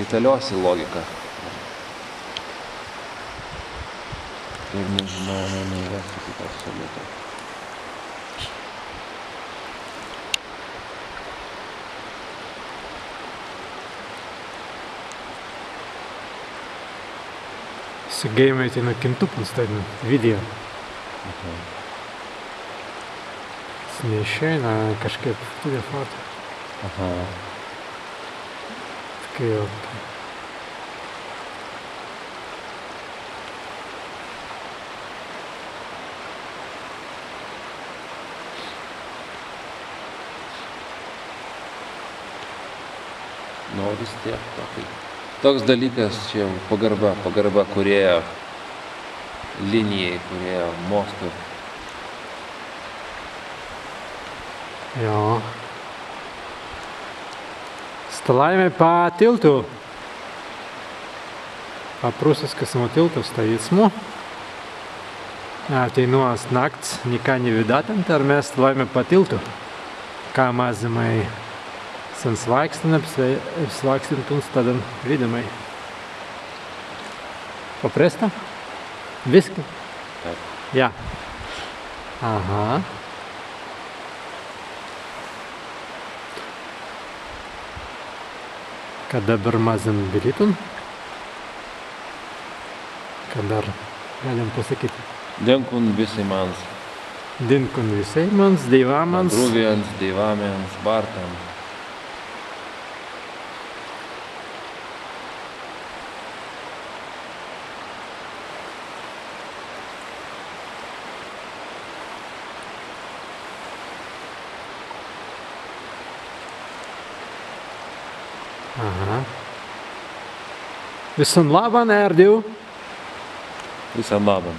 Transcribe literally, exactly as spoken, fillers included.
Italios logika. Ir nežinau, ne, neįvesiu kitos šalies. Segēimai teinū kintuppan stwen widāi. Mhm. Nešeina kaškaip fotografuot. Aha. Tikai jau. Nu, vis tiek, toks, toks dalykas, čia jau pagarba, pagarba kūrėjo linijai, kūrėjo mostui. Jā. Stalāimai pa tiltu. Pa prūsiskas mo tiltu stawīdsmu. Ā, teinū ast nakts, nika ni widātun, tēr mes stalāimai pa tiltu. Ka mazīmai sen swāikstan, apswā-, apswāikstintun staddan widāimai. Paprestā? Wiski? Tēt. Jā. Aha. Ka dabber mazīmai bilītun? Ka dabber galima pasakīt? Dīnkun wisēimans. Dīnkun wisēimans, dēiwamans. Druwjans, dēiwamans, bārtan. Aha. Wissan labban, ērdiw. Wissan labban.